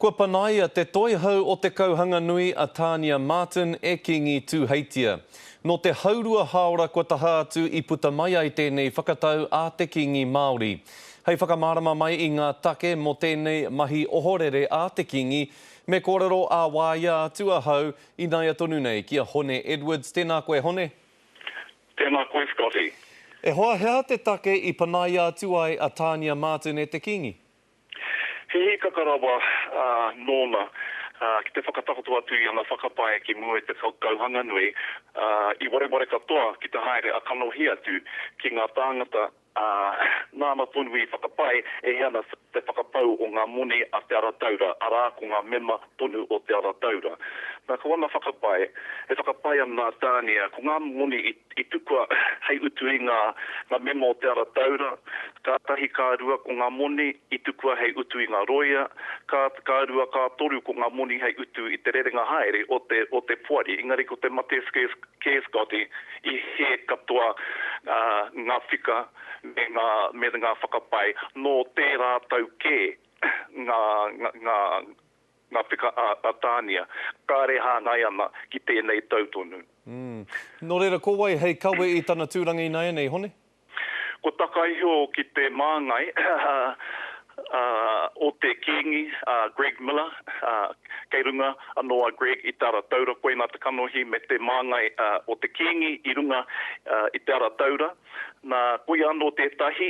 Kua panaia te toihau o te Kauhanganui a Tānia Martin e Kīngi Tūheitia. Nō te haurua hāora kua taha atu i puta mai ai tēnei whakatau a te Kīngi Māori. Hei whakamārama mai i ngā take mō tēnei mahi ohorere a te Kīngi, me kōrero ā-wāea atu ahau ināia tonu nei ki a Hone Edwards. Tēnā koe Hone. Tēnā koe Scotty. E hoa, he aha te take i panaia atu ai a Tānia Martin e te Kīngi? He hīkaka rawa nōna ki te whakatakoto atu i ana whakapae ki mua i te Kauhanganui, i wareware katoa ki te haere a kanohi atu ki ngā tāngata, ā, nāna tonu i whakapae e hē ana te whakapau o ngā moni a Te Arataura, arā, ko ngā mema tonu o Te Arataura. Nā, ko ana whakapae, e whakapae ana a Tānia, ko ngā moni i i tukua hei utu i ngā ngā mema o Te Arataura, kātahi ka rua ko ngā moni i tukua hei utu i ngā rōia, ka ka rua ka toru ko ngā moni hei utu i te rerenga haere o te o te poari. Engari ko te mate kē Scotty, i hē katoa ngā whika me ngā me ngā whakapae nō tērā tau kē ngā ngā Ngā peka a Tānia, kāre hāngai ana ki tēnei tau tonu. Mm. Nō reira, ko wai hei kawe i tana tūranga ināianei, Hone? Ko Takaiho ki te māngai o te Kīngi, a Greg Miller, kei runga anō a Greg i te ara taura, koinā te kanohi me te māngai o te Kīngi i runga i te ara taura. Nā, koia anō tētahi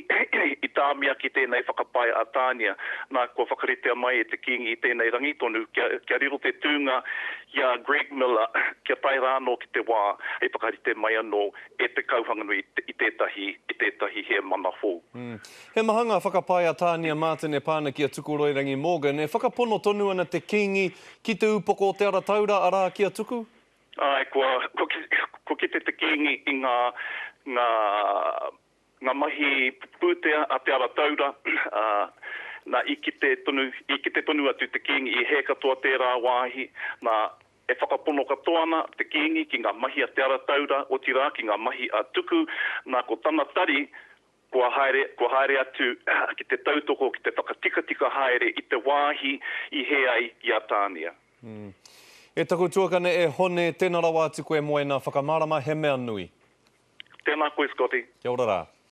i tāmia ki tēnei whakapae a Tānia. Nā, kua whakaritea mai e te Kīngi i tēnei rangi tonu kia, kia riro te tūnga i a Greg Miller kia tae rā anō ki te wā hei whakarite mai anō e Te Kauhanganui i tētahi, i tētahi hēmana hou. He maha ngā whakapae a Tānia Martin e pā ana ki a Tukoroirangi Morgan. E whakapono tonu ana te Kīngi ki te upoko o Te Ara Taura, arā, ki a Tuku? Āe, kua, kua kite te Kīngi i ngā, ngā, ngā mahi pūtea a Te Ara Taura, ā, nā, i kite tonu, i kite tonu atu te Kīngi i hē katoa tērā wāhi, nā, e whakapono katoa ana te Kīngi ki ngā mahi a Te Ara Taura, otirā ki ngā mahi a Tuku, nā, ko tana tari, kua haere, kua haere atu ki te tautoko, ki te whakatikatika haere i te wāhi i hē ai i a Tānia. E taku tuakana e Hone, tena rawa atu koe mo ena whakamarama, he mea nui. Tena koe Scotty. Kia ora ra.